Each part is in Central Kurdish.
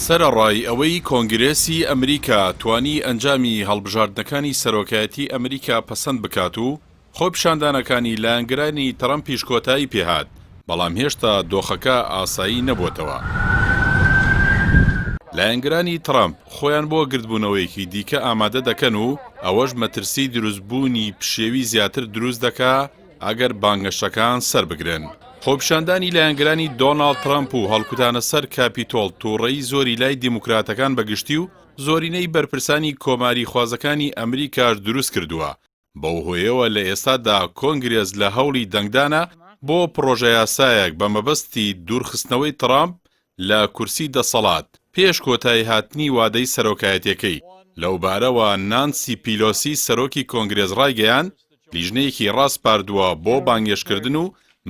سەرەڕای ئەوەی کۆنگرێسی ئەمریکا توانی ئەنجامی هەڵبژاردنەکانی سەرۆکایەتی ئەمریکا پەسەند بکات و خۆپیشاندانەکانی لایەنگرانی ترەمپیش کۆتایی پێهات، بەڵام هێشتا دۆخەکە ئاسایی نەبووەتەوە. لایەنگرانی ترەمپ خۆیان بۆ گردبوونەوەیەکی دیکە ئامادە دەکەن و ئەوەش مەترسی دروستبوونی پشێوی زیاتر دروست دەکا ئەگەر بانگەشەکان سەربگرن. خۆپیشاندانی لایەنگرانی دۆناڵد ترەمپ و هەڵکوتانە سەر کاپیتۆڵ تووڕەیی زۆری لای دیموکراتەکان بە گشتی و زۆرینەی بەرپرسانی کۆماریخوازەکانی ئەمریکاش دروستکردووە، بەو هۆیەوە لە ئێستادا کۆنگرێس لە هەوڵی دەنگدانە بۆ پڕۆژەیاسایەک بە مەبەستی دوورخستنەوەی ترامپ لە کورسی دەسەڵات پێش کۆتاییهاتنی وادەی سەرۆکایەتیەکەی. لەوبارەوە نانسی پیلۆسی سەرۆکی کۆنگرێس ڕایگەیاند، لیژنەیەکی ڕاسپاردووە بۆ بانگێشتکردن و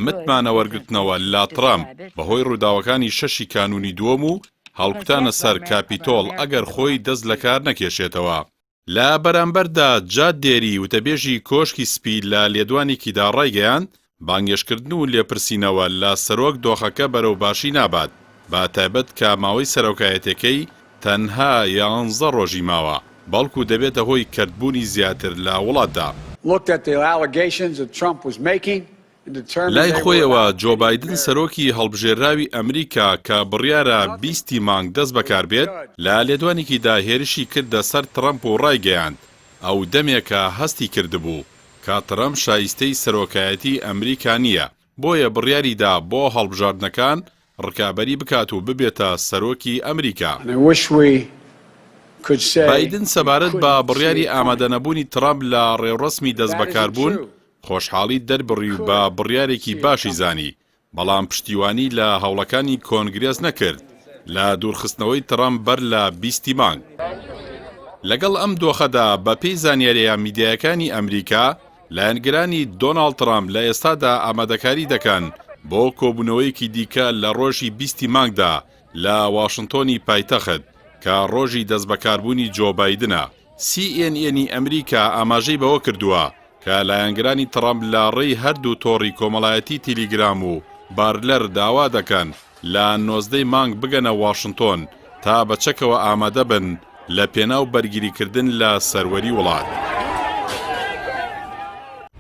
متمانە وەرگرتنەوە لە ترامپ بەهۆی ڕووداوەکانی شەشی کانوونی دووەم و هەڵکوتانە سەر کاپیتۆڵ ئەگەر خۆی دەست لەکار نەکێشێتەوە. لە بەرامبەردا جاد دێری وتەبێژی کۆشکی سپی لە لێدوانێکیدا ڕایگەیاند، بانگێشتکردن و لێپرسینەوە لە سەرۆک دۆخەکە بەرەو باشی نابات، بە تایبەت کە ماوەی سەرۆکایەتیەکەی تەنها یانزە ڕۆژی ماوە، بەڵکو دەبێتە هۆی کەرتبوونی زیاتر لە وڵاتدا. لای خۆیەوە جۆ بایدن سەرۆکی هەڵبژێرراوی ئەمریکا کە بڕیارە 20 ی مانگ دەست بەکار بێت، لە لێدوانێکیدا هێرشی کردە سەر ترەمپ و ڕایگەیاند، ئەو دەمێکە هەستی کردبوو کە ترەمپ شایستەی سەرۆکایەتی ئەمریکا نییە، بۆیە بڕیاریدا بۆ هەڵبژاردنەکان ڕکابەری بکات و ببێتە سەرۆکی ئەمریکا. بایدن سەبارەت بە بڕیاری ئامادەنەبوونی ترەمپ لە ڕێوڕەسمی دەستبەکاربوون، خۆشحاڵی دەربڕی و بە بڕیارێکی باشی زانی، بەڵام پشتیوانی لە هەوڵەکانی کۆنگرێس نەکرد لە دوورخستنەوەی ترەمپ بەر لە 20 ی مانگ. لەگەڵ ئەم دۆخەدا، بەپێی زانیارییە میدیایەکانی ئەمریکا، لایەنگرانی دۆناڵد ترەمپ لە ئێستادا ئامادەکاری دەکەن بۆ کۆبوونەوەیەکی دیکە لە ڕۆژی 20 ی مانگدا لە واشنتۆنی پایتەخت، کە ڕۆژی دەستبەکاربوونی جۆ بایدنە. سی ئێن ئێنی ئەمریکا ئاماژەی بەوە کردووە کە لایەنگرانی تڕەمپ لە ڕێی هەردوو تۆڕی کۆمەڵایەتی تیلیگرام و بارلەر داوا دەکەن لە 19 ی مانگ بگەنە واشنتۆن تا بە چەکەوە ئامادە بن لە پێناو بەرگریکردن لە سەروەری وڵات.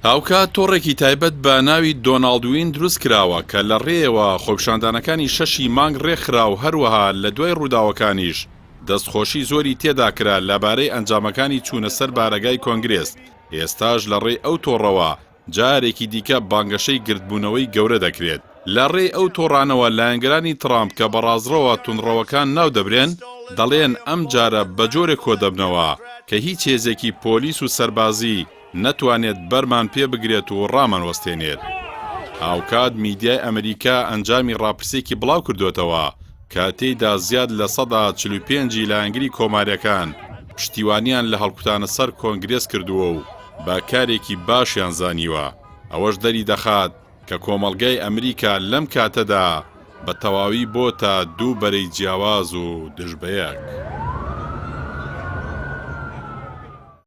هاوکات تۆڕێکی تایبەت بە ناوی دۆناڵد وین دروست کراوە کە لە ڕێیەوە خۆپیشاندانەکانی شەشی مانگ ڕێکخرا و هەروەها لە دوای ڕووداوەکانیش دەستخۆشی زۆری تێدا کرا لەبارەی ئەنجامەکانی چوونە سەر بارەگای کۆنگرێس، ئێستاش لە ڕێی ئەو تۆڕەوە جارێکی دیکە بانگەشەی گردبوونەوەی گەورە دەکرێت. لە ڕێی ئەو تۆڕانەوە لایەنگرانی تڕامپ کە بە ڕاستڕەوە توندڕەوەکان ناو دەبرێن، دەڵێن ئەم جارە بە جۆرێک کۆدەبنەوە کە هیچ هێزێکی پۆلیس و سەربازی نەتوانێت بەرمان پێ بگرێت و ڕامانوەستێنێت. هاوکات میدیای ئەمریکا ئەنجامی ڕاپرسییەکی بڵاوکردۆتەوە کە تێیدا زیاد 45% ی لایەنگری کۆمارییەکان پشتیوانیان لە هەڵکوتانە سەر کۆنگرێس کردووە و بە کارێکی باشیان زانیوە، ئەوەش دەریدەخات کە کۆمەڵگای ئەمریکا لەم کاتەدا بە تەواوی بۆتە دوو بەرەی جیاواز و دژ بەیەک.